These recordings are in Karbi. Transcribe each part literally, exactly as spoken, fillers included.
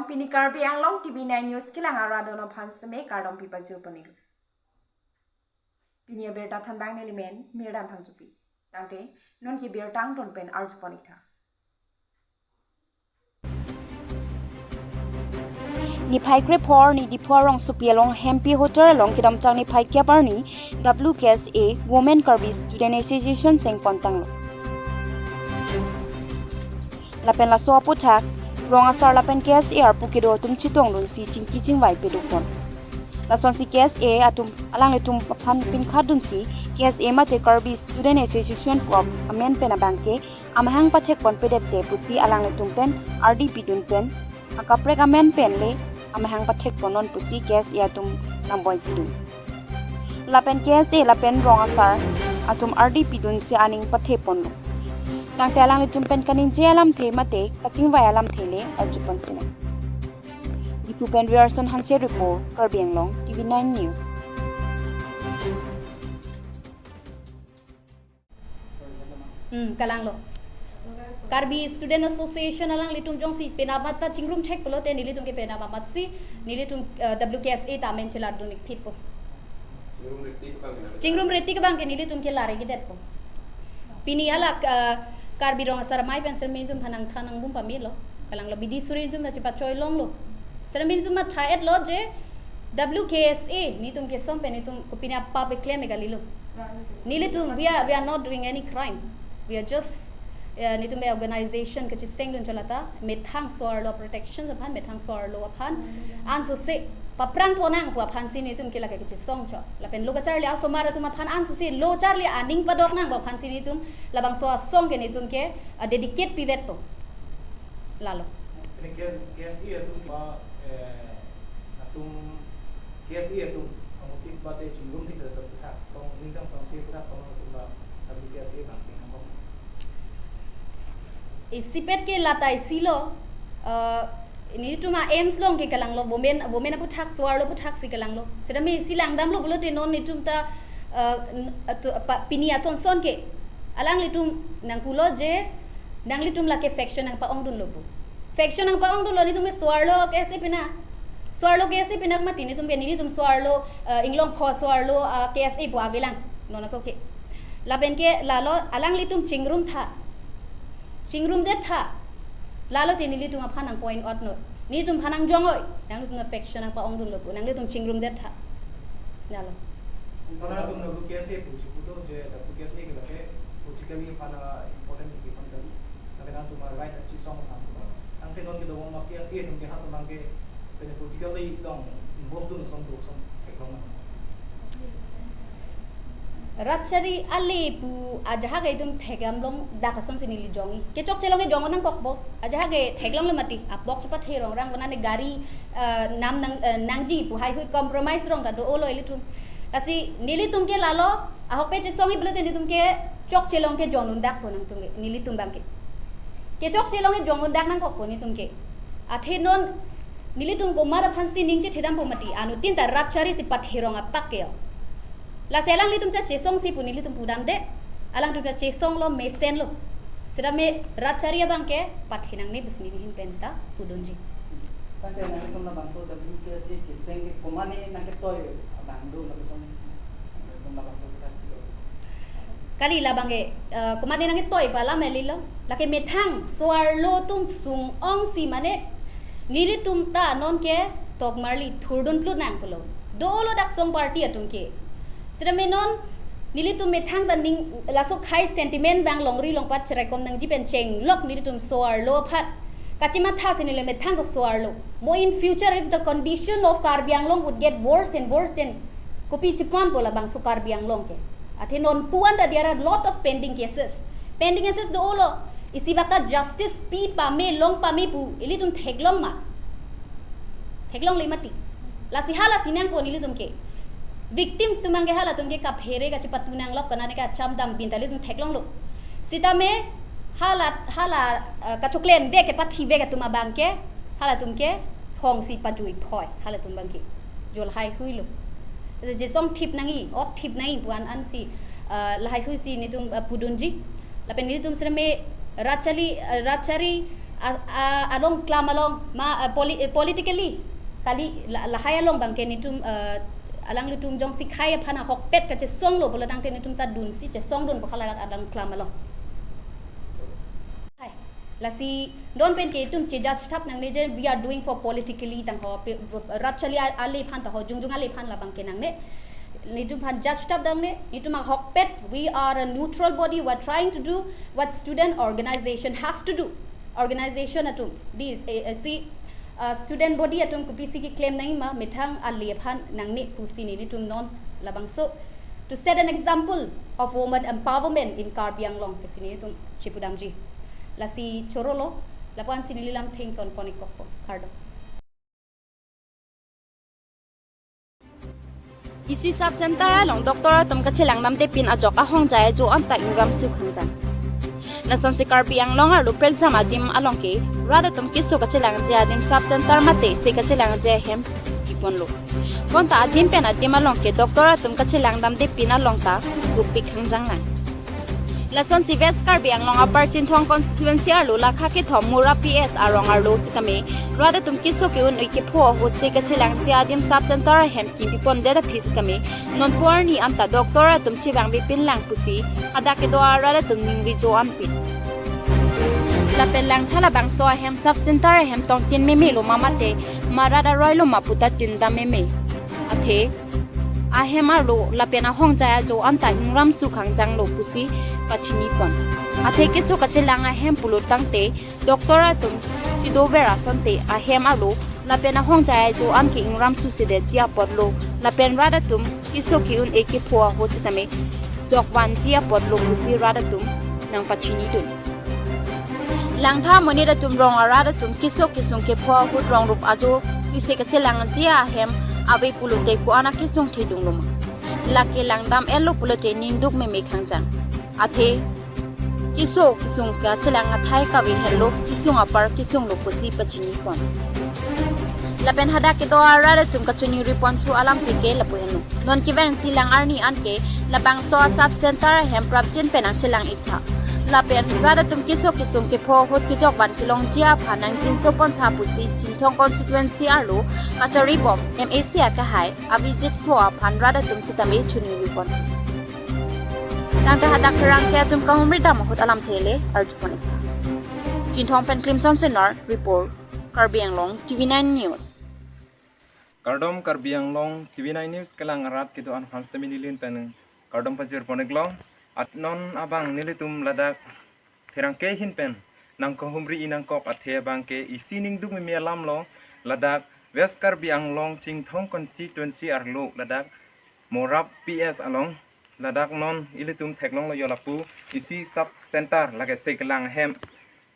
Pini Karbi Anglong T V nine News kelang arat atum aphan seme kardom pipajir ponlo. Pini abirta thanbang neli men Mirdan Phangchopi. Tangte non ke birta angton pen arju pon-ik tha. Niphai krepho arni Diphu arongsopi along Hempi Hotel along kedamtang niphai kep arni W K S A Women Karbi Student Association chengpon tanglo. Lapen laso aputhak rong asar lapen K S A arpu kedo atum chetongdunsi chingki chingvai pado pon. Lasonsi K S A atum alanglitum aphan pinkhatdunsi K S A mate Karbi Student Association pu amen pen abangke amahang pathek ponpedetde pusi alanglitum pen ardi pidun pen akaprek amen pen le amahang pathek ponnon pusi K S A atum nangvoi pidun. Lapen K S A lapen rong asar atum ardi pidunsi aning pathe ponlo. Tangte alanglitum pen kaningje alamthe mate kachingvai alamthe le arju pon sinang. Diphu pen Riyarson Hanse report, Karbi Anglong T V nine News. Hmm, kalanglo. Karbi Student Association alanglitum jongsi penap amat ta chingrum thek pulote nelitum ke penap amatsi nelitum, eh, W K S A ta amen chelardun-ik phitpo. Chingrum reti ke bang ke nelitum ke lare kedetpo. Pini hala, eh, Karbi rong asar amei pen seme nelitum aphan nangthan nangbom pamelo. Kalanglo bidi suri nelitum ta chepachoi longlo. Seme nelitum matha-etlo je W K S A nelitum kesom pen nelitum kopine apap keklem kalilo. Nelitum, we are, we are not doing any crime. We are just, eh, nelitum a organization kachesengdun cholata, methang so-arlo protection aphan, methang so-arlo aphan, ansose paphrang ponnang pu aphansi nelitum ke lake kachesong chot. Lapen lo kacharli asomar atum aphan ansose lo charli aning padok nang pu aphansi nelitum labangso asong ke nelitum ke, eh, dedicate pivetpo. Lalo. Ini K-, K S A atum ba, eh, atum K S A atum amutik bate chingrum tik da puthak tong ningtang sangsi puthak tong atum ba atum K S A bang sing nangkok. Isipet ke lata isilo, eh, nelitum a-aims along ke kalanglo, women, women aputhak so-arlo aputhak si kalanglo. Sitame isi langdamlo pulote non nelitum ta, eh, n-, atu-, pa-, pini ason son ke alanglitum nangpulo je nanglitum lake faction nangpa-ongdunlo pu. Faction nangpa-ongdunlo, nelitum ke so-arlo K S A pinak. So-arlo K S A pinak mati nelitum ke, nelitum so-arlo, eh, inglongpho so-arlo, eh, K S A pu avelang. Non ako ke. Lapen ke lalo alanglitum chingrum tha. Chingrum det tha. Lalo te nelitum aphan nang point out non. Nelitum aphan nangjong-oi. Nanglitum faction nangpa-ongdunlo pu. Nanglitum chingrum det tha. Lalo. Karena atum W K S A pu si puto je W K S A ke lake politically aphan important ke aphan kali. Tapi nangtum a-right chesong aphan tu. Tangte non kedo ma K S A atum ke ha atum ke pen politically dong involved dun ason tu ason theklong. Rat chari ale pu ajahak itum thekdam longdak asonsi neli jongji. Kechokche along ke jong nangkokpo. Ajahak ke theklonglo mati. Apok si pathe rong rang konane gari, eh, nam nang, eh, nangji pu haihui compromise rong ta do-olo ilitum. Lasi nelitum ke lalo ahokpet chesongji pulote nelitum ke chokche along ke jongdundakpo nangtum ke, nelitum abang ke. Kechokche along ke jongdundak nangkokpo nelitum ke. Athe non nelitum komat aphansi ning chethedampo mati, anuttin ta rat chari si pathe rong apak ke yo. Lasi alanglitum ta chesongsi pu nelitum pudamde, alangtum ta chesonglo mesenlo. Sitame rat chari abang ke pathe nangne pusi neli ahin pen ta pudunji. Tangte nangtum labangso W K S A keseng ke komatne nangketoi abang do, lapuson nangtum labangso kita do. Kali labang ke, eh, komatne nangketoi pu alam eli lo. Lake methang so-arlo atum sung-ongsi mane nelitum ta non ke tokmarli thurdun plut nang pulo. Do-olo dak song party atum ke. Sitame non nelitum methang ta ning laso khei sentiment abang longri longpat cherekom nangji pen chenglok nelitum so-arlo aphan kachimatha si neli methang ta so-arlo. Mo in future if the condition of Karbi Anglong would get worse and worse, then kopi cheponpo labangso Karbi Anglong ke. Athe non puan ta there are lot of pending cases. Pending cases do-olo. Isi baka justice pi pame long pame pu ilitum theklong ma. Theklongle mati. Lasi halasi nangpo nelitum ke. Victims atum abang ke halatum ke kaphere kachepatu nanglok konane kachamdam binta ilitum theklonglo. Sitame hala, hala, eh, kachoklemvek ke pathivek atum abang ke halatum ke thongsi pajui phoi halatum abang ke. Jo lahaihuilo. Jesong thip nangji, ot thip nangji pu an ansi, eh, lahaihuisi nelitum, eh, pudunji. Lapen nelitum sitame rat chari, eh, rat chari A, a, along klam along ma, a, poli-, eh, politically kali la-, lahai along abangke netum, eh, alanglitum jongsi khei aphan ahokpet kachesonglo pulo tangte netum ta dunsi chesongdun pu hala along klam along. Hai. Lasi non pen ke itum che judge thap nangne je we are doing for politically tangho pe, rat chali a-, ale aphan tangho jongjong ale aphan labangke nangne. Netum aphan judge thap nangne, netum ahokpet, we are a neutral body, we are trying to do what student organization have to do. Organization atum, this, eh, eh, si, uh, student body atum kopisi keklem nangji ma methang ale aphan nangne pusi netum non labangso to set an example of woman empowerment in Karbi Anglong pusi netum chepudamji. Lasi chorolo, lapu-ansi neli lam thengton pon-ik kokpo. Kardom. Isi sub center along doctor atum kachelang damde pin ajok ahongjai ajo anta ingramsu khangjang. Lasonsi Karbi Anglong arlo prekjam adim along ke rat atum keso kachelangji adim sub center mate se kachelangji ahem kiponlo. Bonta adim pen adim along ke doctor atum kachelang damde pin along ta gupik khangjang nang. Lasonsi West Karbi Anglong Upper Chinthong constituency arlo lakha kethom Mora P S arong arlo sitame rat atum keso ke-un-e kepho ahut se kachelangji adim sub center ahem kimpipondet aphi sitame nonpu arni anta doctor atum chevangve pinlang pusi hadak kedo arat atum ningri jo-an pin. Lapen langtha labangso ahem sub center ahem tongtin meme lo ma mate ma rat aroi lo ma puta tin dam meme. Athe ahem arlo lapen ahongjai ajo anta ingramsu khangjanglo pusi pachinipon. Athe keso kachelang ahem pulo tangte doctor atum chidover asonte ahem arlo lapen ahongjai ajo an ke ingramsu sedetji apotlo lapen rat atum keso ke-un-e kepho ahut sitame dokvanji apotlo pusi rat atum nangpachinidun. Langtha amonit atum rong arat atum keso kesung kepho ahut rong rup ajo si se kachelangji ahem ave pulote ko-an akesung thedunglo ma. Lake langdam-etlo pulote ningduk meme khangjang. Athe keso kesung kachelang athai kave henlo kesung apar kesunglo pusi pachinipon. Lapen hadak kedo arat atum kachoningri ponthu alamthe ke lapu henlo. Non kevangji lang arni anke labangso a sub center ahem prapjin pen nangchelang-iktha. Lapen rat atum keso kesung kepho ahut kejokvan kelongji aphan nangjinso pontha pusi Chinthong constituency arlo kacharibom M A C akehai Abhijit Kro aphan rat atum sitame choningri pon. Tangte hadak kerang ke atum kahumri dam ahut alamthe le arjupon-iktha. Chinthong pen Klimson Senar report, Karbi Anglong T V nine News. Kardom Karbi Anglong T V nine News kelang arat kedo-an aphan sitame neli pen kardom pajirpon-iklo. At non abang nelitum ladak pherangke ahin pen nangkahumri inangkok athe abangke isi ningduk meme alamlo, ladak West Karbi Anglong Chinthong constituency arlo ladak Mora P S along ladak non ilitum theklonglo yo lapu isi sub center lake se kelang ahem.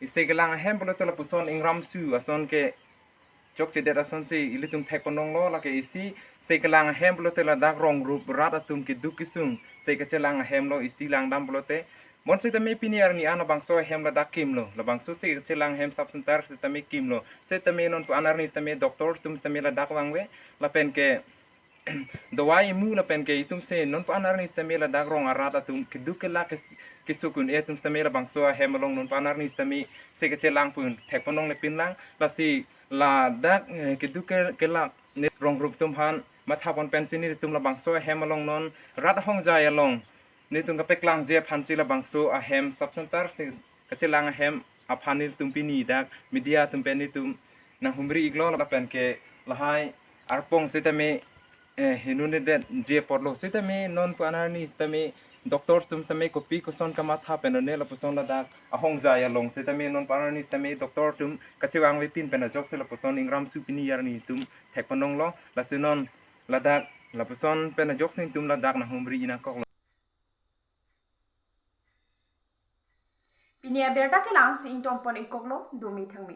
Isi kelang ahem pulote lapuson ingramsu ason ke chokchedet asonsi ilitum thekponlonglo, lake isi se kelang ahem pulote ladak rong rup rat atum keduk kesung se kachelang ahemlo isi langdam pulote. Bonsitame pini arni an labangso ahem ladak kimlo, labangso se kachelang ahem sub center sitame kimlo. Sitame nonpu-an arni sitame doctor atum sitame ladak vangve, lapen ke dawai imu lapen ke itum se nonpu-an arni sitame ladak rong arat atum keduk kelak kes-, kesung un-e atum sitame labangso ahem along nonpu-an arni sitame se kachelang pun thekponlongle pinlang, lasi ladak, eh, keduk ke-, kelak ne rong rup atum aphan mathapon pensi nelitum labangso ahem along non rat ahongjai along netum kapeklangji aphansi labangso ahem sub center se kachelang ahem aphan nelitum pini dak media atum pen netum nanghumri-iklo lapen ke lahai arpong sitame, eh, hinunedetji apotlo sitame nonpu-an arni sitame doctor atum sitame kopi koson kamatha pen one lapuson ladak ahongjai along sitame nonpu-an arni sitame doctor atum kachevangve pin pen ajoksi lapuson ingramsu pini arni atum thekponlonglo, lasi non ladak lapuson pen ajoksi netum ladak nanghumri inangkoklo. Pini abirta kelang si ingtonpon-ikkoklo, dome thangme.